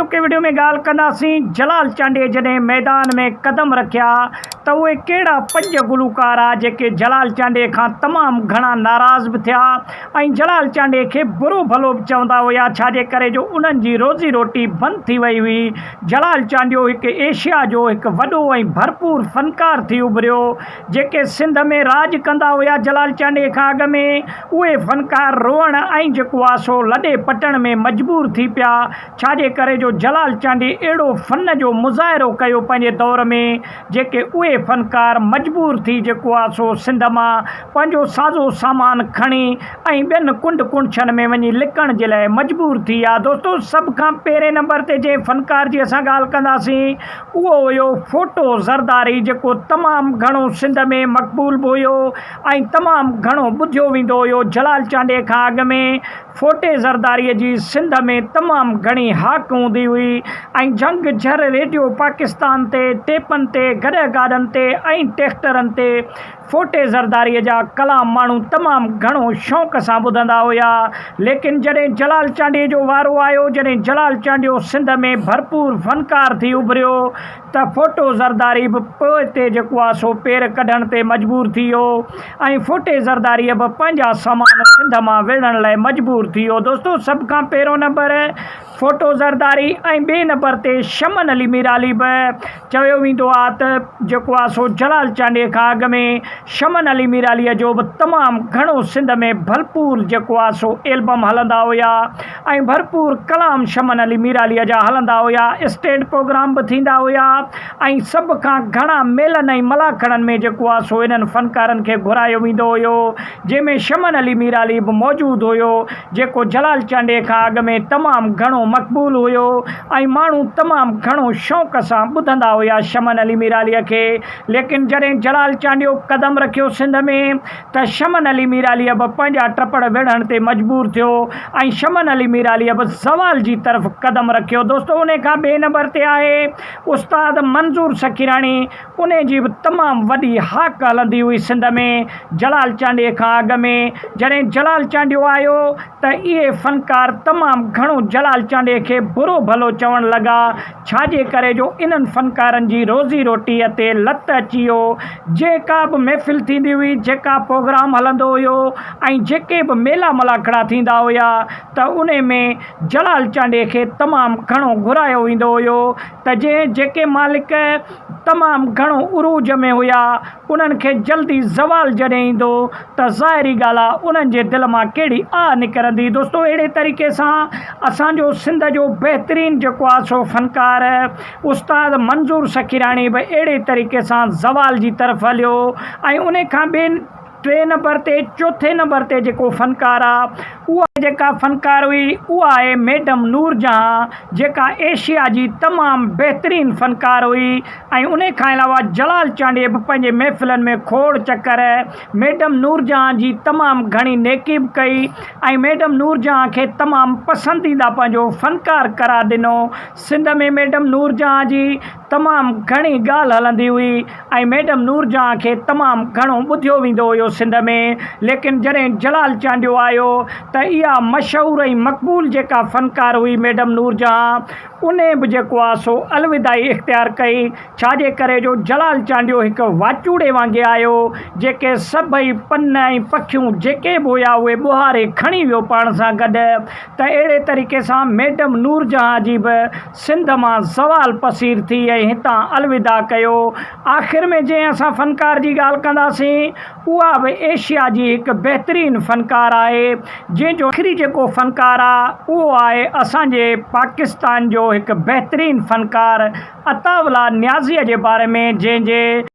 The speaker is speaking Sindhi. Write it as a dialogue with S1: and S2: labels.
S1: اڄوڪي وڊيو ۾ ڳالهه ڪنداسين جلال چانڊيي جڏهن ميدان ۾ قدم رکيا ته اهي ڪهڙا پنج گلوڪار آ جيڪي جلال چانڊيي کان تمام گهڻا ناراض به ٿيا ۽ جلال چانڊيي کي برو ڀلو به چوندا هيا ڇاجي ڪري جو انهن جي روزي روٽي بند ٿي وئي هئي. جلال چانڊيو هڪ ايشيا جو هڪ وڏو ۽ ڀرپور فنڪار ٿي اڀريو. جيڪي سنڌ ۾ راڄ ڪندا هيا جلال چانڊيي کان اڳ ۾ اهي فنڪار روئڻ ۽ جيڪو آ سو لڏي پٽڻ ۾ مجبور ٿي پيا ڇاجي ڪري جو جلال چانڊيي اهڙو فن جو مظاهرو ڪيو پنهنجي دور ۾ جيڪي اهي فنڪار مجبور ٿي جيڪو آ سو سنڌ مان پنهنجو سازو سامان کڻي ۽ ٻين ڪنڊ ڪڻڇن ۾ وڃي لڪڻ جي لاء مجبور ٿي ويا. دوستو سڀ کان پهرين نمبر تي جنهن فنڪار جي اسان ڳالهه ڪنداسين اهو هيو ڦوٽو زرداري جيڪو تمام گهڻو سنڌ ۾ مقبول به هيو ۽ تمام گهڻو ٻڌيو ويندو هيو جلال چانڊيي کان اڳ ۾ ڦوٽي زرداريء جي سنڌ ۾ تمام گهڻي هاڪ هوندي هئي ۽ جهنگ جهر ريڊيو پاڪستان تي، ٽيپن تي، گڏهه گاڏن تي ۽ ٽيڪٽرن تي ڦوٽي زرداريء جا ڪلام ماڻهو تمام گهڻو شوق سان ٻڌندا هيا. ليڪن جڏهن جلال چانڊيي جو وارو آيو، جڏهن جلال چانڊيو سنڌ ۾ ڀرپور فنڪار ٿي اڀريو ته ڦوٽو زرداري به پوئتي جيڪو آ سو پير ڪڍڻ تي مجبور ٿي ويو ۽ ڦوٽي زرداريء به پنهنجا سامان سنڌ مان ويڙهڻ لاء مجبور ٿي ويو. دوستو سڀ کان پهريون نمبر ڦوٽو زرداري ۽ ٻئي نمبر تي شمن علي ميرالي به چيو ويندو آ ته جيڪو آ سو جلال چانڊيي کان اڳ ۾ شمن علي ميراليء جو به تمام گهڻو سنڌ ۾ ڀرپور جيڪو آ سو ايلبم هلندا هيا ۽ ڀرپور ڪلام شمن علي ميراليء جا هلندا هيا، اسٽيج پروگرام به ٿيندا هيا ۽ سڀ کان گهڻا ميلن ۽ ملاکڙن ۾ جيڪو آ سو انهن فنڪارن کي گهرايو ويندو هيو، جنهن ۾ شمن علي ميرالي به موجود هيو، جيڪو جلال چانڊيي کان اڳ ۾ تمام گهڻو مقبول هيو ۽ ماڻهو تمام گهڻو شوق سان ٻڌندا هيا شمن علي ميراليء کي، ليڪن جڏهن جلال چانڊيو قدم رکيو سنڌ ۾ ته شمن علي ميراليء به پنهنجا ٽپڙ ويڙهڻ تي مجبور ٿيو ۽ شمن علي ميراليء به زوال جي طرف قدم رکيو. دوستو انهي کان ٻئي نمبر تي آهي استاد منظور سکيراڻي انهي جي به تمام وڏي هاڪ هلندي هئي سنڌ ۾ جلال چانڊيي کان اڳ ۾ جڏهن جلال چانڊيو آيو ته اهي فنڪار تمام گهڻو جلال چانڊيي کي برو ڀلو چوڻ لڳا ڇاجي ڪري جو انهن فنڪارن جي روزي روٽيء تي لت اچي ويو. جيڪا به محفل ٿيندي هئي، جيڪا پروگرام هلندو هيو ۽ جيڪي به ميلا ملاکڙا ٿيندا هيا ته انهي ۾ جلال چانڊيي کي تمام گهڻو گهرايو ويندو هيو ته جنهن جيڪي مالڪ تمام گهڻو عروج ۾ هيا انهن کي جلدي زوال جڏهن ايندو ته ظاهري ڳالهه آ انهن جي دل مان ڪهڙي آه نڪرندي دوستو اهڙي طريقي سان اسان جو سنڌ جو بهترين جيڪو آ سو فنڪار استاد منظور سکيراڻي به اهڙي طريقي سان زوال جي طرف هليو ۽ انهي کان ٻئي ٽئين نمبر تي چوٿين نمبر تي جيڪو فنڪار آ اها جيڪا فنڪار هئي اها آهي ميڊم نور جهان جيڪا ايشيا جي تمام بهترين فنڪار هئي ۽ انهي کان علاوه جلال چانڊيي به پنهنجي محفلن ۾ کوڙ چڪر ميڊم نورجهان جي تمام گهڻي نيڪي به ڪئي ۽ ميڊم نورجهان کي تمام پسنديده پنهنجو فنڪار قرار ڏنو. سنڌ ۾ ميڊم نورجهان جي تمام گهڻي ڳالهه هلندي هئي ۽ ميڊم نورجهان کي تمام گهڻو ٻڌيو ويندو هيو سنڌ ۾ ليڪن جڏهن جلال چانڊيو آيو ته اها مشهور ۽ مقبول جيڪا فنڪار هئي ميڊم نورجهان انهي به جيڪو آ سو الوداعي اختيار ڪئي، ڇا جي ڪري جو جلال چانڊيو هڪ واچوڙي وانگي آيو، جيڪي سڀئي پن ۽ پکيون جيڪي به هيا اهي ٻوهاري کڻي ويو پاڻ سان گڏ ته اهڙي طريقي سان ميڊم نورجهان جي به سنڌ مان زوال پسير ٿي ۽ هتان الوداع ڪيو. آخر ۾ جنهن اسان فنڪار جي ڳالهه ڪنداسين اها به ايشيا جي هڪ بهترين فنڪار آهي جنهن جو آخري جيڪو فنڪار آ اهو آهي اسان جي پاڪستان جو هڪ بهترين فنڪار عطاء الله نيازيء جي باري ۾ جنهن جي.